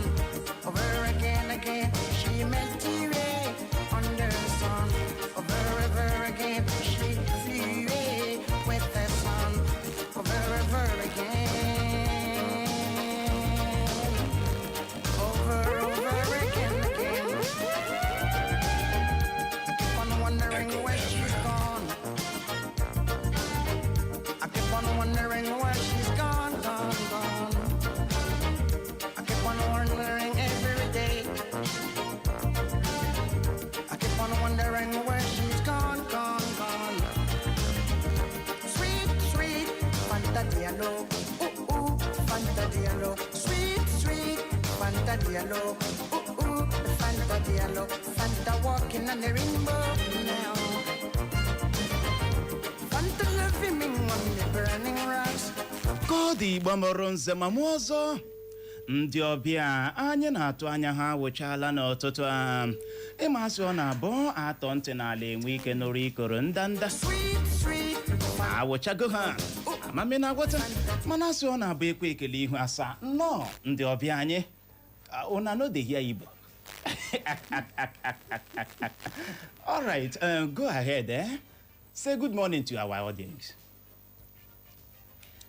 Over again, again, she melted away under the sun. Over, over again, she flew away with the sun. Over, over again. Over, over again, again. I keep on wondering where she's gone. I keep on wondering where she's gone, gone, gone. I keep on wondering every day. I keep on wondering where she's gone, gone, gone. Sweet, sweet Fanta Diallo. Ooh, ooh, Fanta Diallo. Sweet, sweet Fanta Diallo. Ooh, ooh, Fanta Diallo. Fanta walking on the rainbow now. Fanta loving me on the burning rocks. Ka ọ dị, Igbo mụrụ nze ma mụ ọzọ, ndị ọbịa anyị na-atụ anya ha wụchala n'ụtụtụ a. Ịmasị ọ na-abụ atọ ntị n'ala enwe ike nụrụ ikoro ndanda. Sweet, sweet Awụchago ha, amami na-agwọta, mana asị ọ na-abụ ekwe ekele ihu asaa. Nnọọ, ndị ọbịa anyị. Una no dey hear Igbo. All right, go ahead, eh? Say good morning to our audience.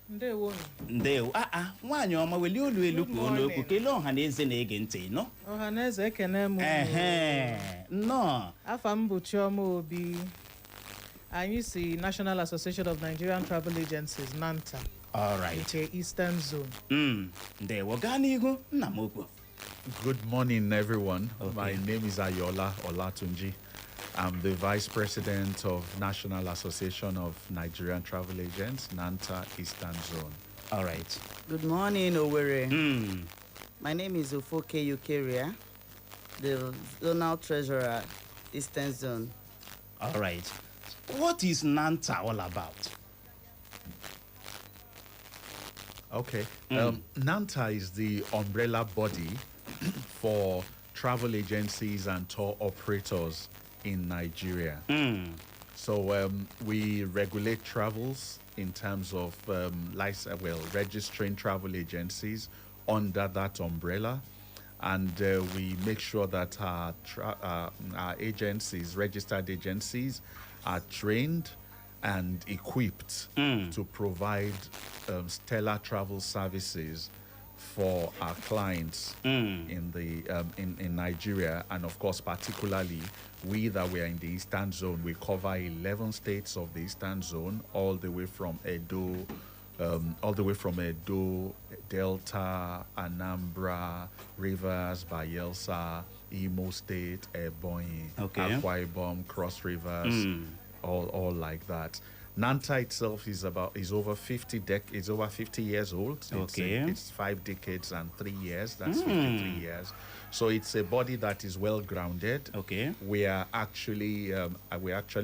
Ndewo. Ndewo. Ah, nwaanyị ọma, welie olu elu kwuo n'okwu. Morning. Kelee ọha na eze na-ege ntị nọ. Ọha na eze, ekene m unu. Ehe, nnọọ. Afa m bụ Chioma Obi. Anyị si National Association of Nigerian Travel Agencies, NANTA, All right. nke Eastern Zone. Ndewo, gaa n'ihu, nna m ukwu. Good morning, everyone. My name is Ayola Olatunji. I'm the Vice President of National Association of Nigerian Travel Agents, NANTA Eastern Zone. All right. Good morning, Owerri. My name is Ufoke Eukaria, the Zonal Treasurer, Eastern Zone. All right. What is NANTA all about? Okay. NANTA is the umbrella body for travel agencies and tour operators in Nigeria. So we regulate travels in terms of well, registering travel agencies under that umbrella. And we make sure that our agencies, registered agencies, are trained and equipped to provide stellar travel services for our clients in Nigeria, and of course, particularly we that we are in the Eastern Zone. We cover 11 states of the Eastern Zone, all the way from Edo, Delta, Anambra, Rivers, Bayelsa, Imo State, Ebonyi, Akwa Ibom, Cross Rivers, all like that. NANTA itself is over 50 years old. It's 5 decades and 3 years. That's 53 years. So it's a body that is well grounded. We are actually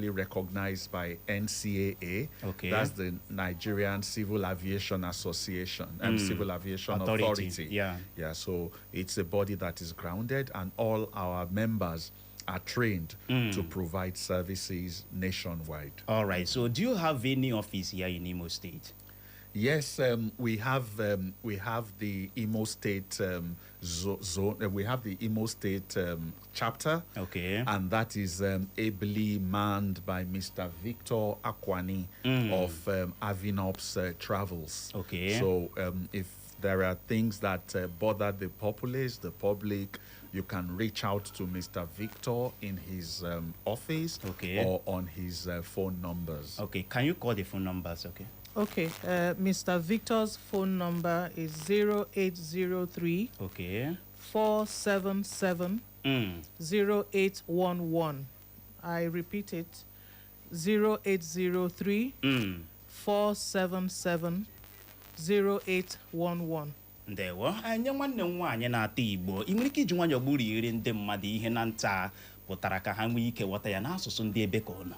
recognized by NCAA. That's the Nigerian Civil Aviation Association and Civil Aviation Authority, Authority. Yeah. So it's a body that is grounded, and all our members are trained to provide services nationwide. All right. So, do you have any office here in Imo State? Yes, we have the Imo State zone. We have the Imo State chapter. And that is ably manned by Mr. Victor Akwani of Avinops Travels. So if there are things that bother the populace, the public, you can reach out to Mr. Victor in his office or on his phone numbers. Okay. Can you call the phone numbers? Okay. Okay, Mr. Victor's phone number is 0803 477 0811. I repeat it, 0803 477 0811. Ndewo. Nye nwanne m nwaanyị na-ata Igbo, ị nwere ike iji nwayọọ gburiere ndị mmadụ ihe NANTA pụtara ka ha nwee ike ghọta ya n'asụsụ ndị ebe ka ọ nọ?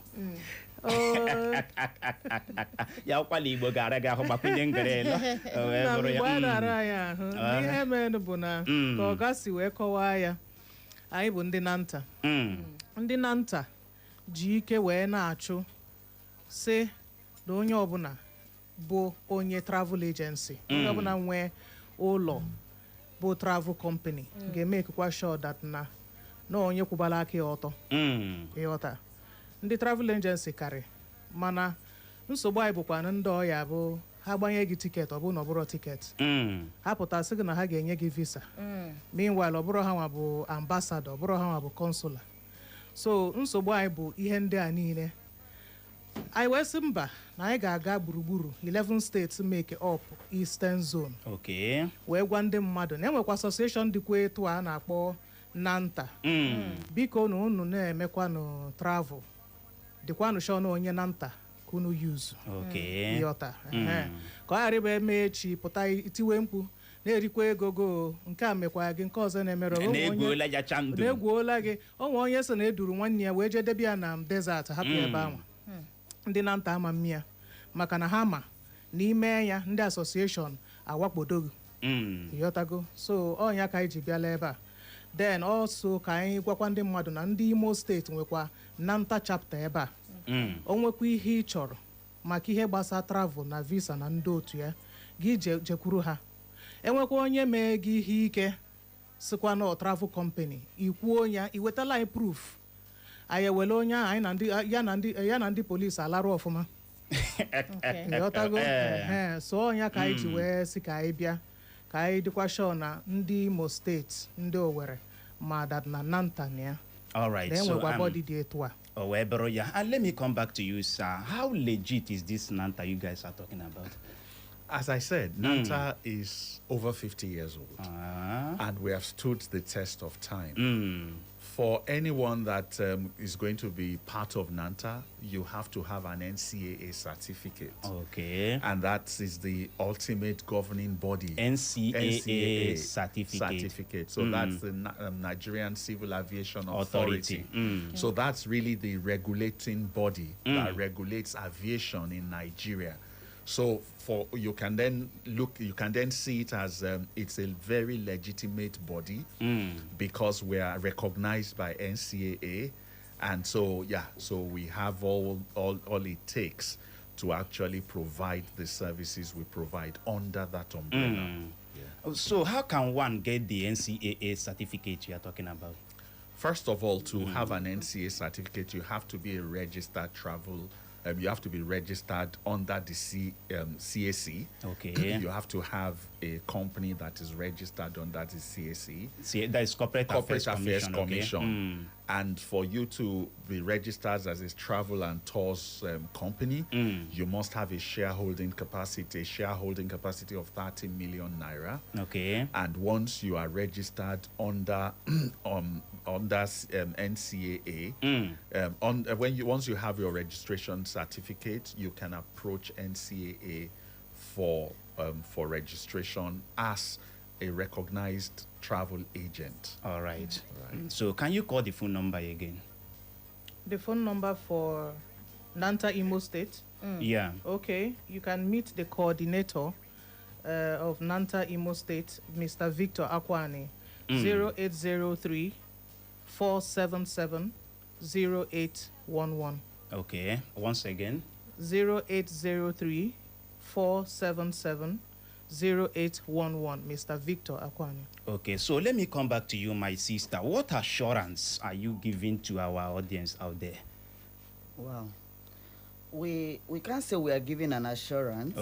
Ya ụkwala Igbo ga-ara gị ahụ, gbakwunye ngerelo, o wee Nna m, bụrụ ya. Igbo a na-ara anyị ahụ. Ihe mere bụ na ka ọga si wee kọwaa ya, anyị bụ ndị NANTA. Ndị NANTA ji ike wee na-achụ si na onye ọbụla bụ onye travel agency, onye ọbụla nwee ụlọ bụ travel company, ga-eme ekekwa sure that na onye kwụbara aka ya ọtọ. Ịghọta, ndị travel agency karị, mana nsogbu anyị bụkwa na ndị ọya bụ ha gbanye gị ticket, ọ bụrụ na ọ bụrụ ticket, ha pụta sị gị na ha ga-enye gị visa. Meanwhile, ọ bụrụ ha nwa bụ ambassador, ọ bụrụ ha nwa bụ consular. So nsogbu anyị bụ ihe ndị a niile. Anyị wee sị mba, na anyị ga-aga gburugburu 11 states make up Eastern Zone, wee gwa ndị mmadụ na enwekwa association dịkwa etu a na-akpọ NANTA. Biko, na unu na-emekwanụ travel, dịkwanụ sure na onye NANTA ka unu use. Ịghọta? Ehe. Ka ọ ghara ịbụ eme echi pụta itiwe mkpu na-erikwa ego go, nke a mekwa gị, nke ọzọ na-emere. O nwee onye- Na-egwuola ya chandum. Na-egwuola gị. O nwee onye so na eduru nwanne ya wee jee debe ya na desert, hapụ ya ebe ahụ. Ndị NANTA ama mmịa, maka na ha ma n'ime ya ndị association awakpodo gị. Ịghọtago? So ọnya ka anyị ji bịala ebe a. Then also, ka anyị gwakwa ndị mmadụ na ndị Imo Steeti nwekwa NANTA chapter ebe a. O nwekwa ihe ị chọrọ maka ihe gbasara travel na visa na ndị otu ya, gị jekwuru ha. Enwekwa onye mee gị ihe ike, sikwa na travel company, ikwuo ya, iwetala anyị proof, anyị ewele onye ahụ, anyị na ndị ya na ndị ya na ndị polisi alarụ ọfụma. Ịghọtago? Ehe. So ọnya ka anyị ji wee sị ka anyị bịa, ka anyị dịkwa sure na ndị Imo Steeti, ndị Owerri ma that na NANTA na ya All right. na So, enwekwa body dị etu a. O wee bụrụ ya. And let me come back to you, sir. How legit is this NANTA you guys are talking about? As I said, NANTA is over 50 years old. And we have stood the test of time. For anyone that is going to be part of NANTA, you have to have an NCAA certificate. And that is the ultimate governing body. NCAA certificate. Certificate. So that's the Nigerian Civil Aviation Authority. Authority. So that's really the regulating body that regulates aviation in Nigeria. So for you can then look, you can then see it as it's a very legitimate body because we are recognized by NCAA, and so yeah, so we have all it takes to actually provide the services we provide under that umbrella. So how can one get the NCAA certificate you are talking about? First of all, to have an NCA certificate, you have to be a registered travel. You have to be registered under the CAC. You have to have a company that is registered under the CAC. See, that is Corporate, Corporate Affairs Affairs Commission. Commission. And for you to be registered as a travel and tours company, you must have a shareholding capacity of 30 million naira. And once you are registered under NCAA, on when you once you have your registration certificate, you can approach NCAA for registration as a recognized travel agent. All right. So can you call the phone number again? The phone number for NANTA Imo State? Yeah. Okay, you can meet the coordinator of NANTA Imo State, Mr. Victor Akwani, 0803 477 0811. Okay. Once again. 0803 477 0811, Mr. Victor Akwani. Okay. So let me come back to you, my sister. What assurance are you giving to our audience out there? Wow. We can't say we are giving an assurance.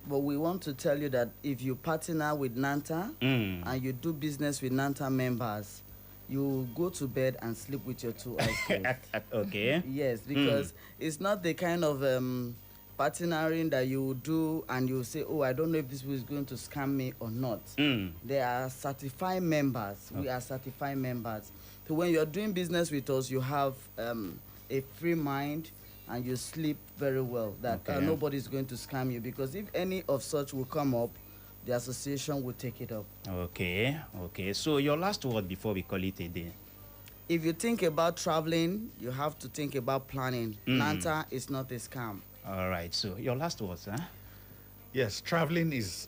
But we want to tell you that if you partner with NANTA and you do business with NANTA members, you go to bed and sleep with your two eyes closed. Yes, because it's not the kind of partnering that you do and you say, "Oh, I don't know if this is going to scam me or not." They are certified members. We are certified members. So when you're doing business with us, you have a free mind. and you sleep very well that nobody's going to scam you, because if any of such will come up, the association will take it up. Okay. So your last word before we call it a day. If you think about traveling, you have to think about planning. Nanta is not a scam. All right. So your last words, huh? Yes, traveling is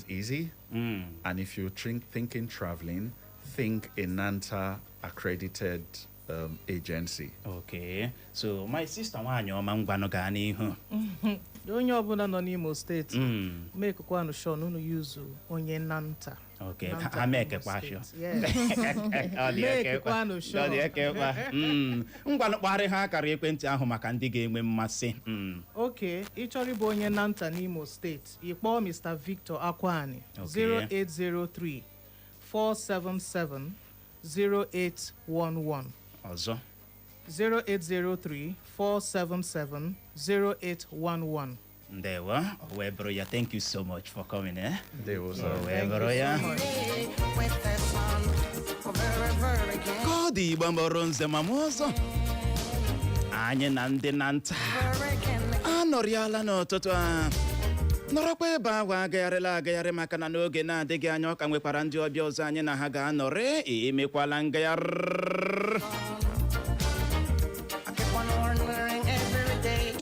easy, and if you're thinking traveling, think a NANTA accredited agency. Okay. So my sister, nwaanyị ọma, ngwanụ, gaa n'ihu. Onye ọbụla nọ n'Imo Steeti, mekekwanụ sure na unu use onye Nanta. Okay, ha mekekwa sure. Yes. Ọ dị oke mkpa. Mekekwanụ sure. Ọ dị oke mkpa. Ngwanụ, kpọgharị ha akara ekwentị ahụ maka ndị ga-enwe mmasị. Ok, ị chọrọ ịbụ onye Nanta n'Imo Steeti, ị kpọọ Mr. Victor Akwani, 0803 477 0811. Ọzọ. 0803 477 0811. Ndewo, o wee bụrụ ya. Thank you so much for coming, eh? Ndewo, sir. O wee Thank bụrụ you ya. so much. With the sun, very, very again. Ka ọ dị, Igbo mụrụ nze ma m ọzọ, anyị na ndị Nanta anọrịala n'ụtụtụ a, nọrọkwa ebe ahụ, agagharịla agagharị, maka na n'oge na-adịghị anya, ọ ka nwekwara ndị ọbịa ọzọ anyị na ha ga-anọrị. Emekwala ngagharị. I keep on wondering every day.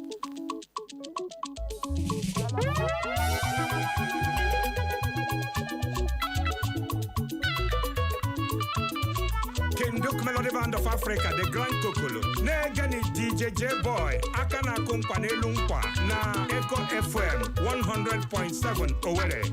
King Duke Melody Band of Africa, the Grand Kokolo, na-ege DJ J Boy, aka na-akụ nkwa n'elu nkwa na Echo FM 100.7 Owerri.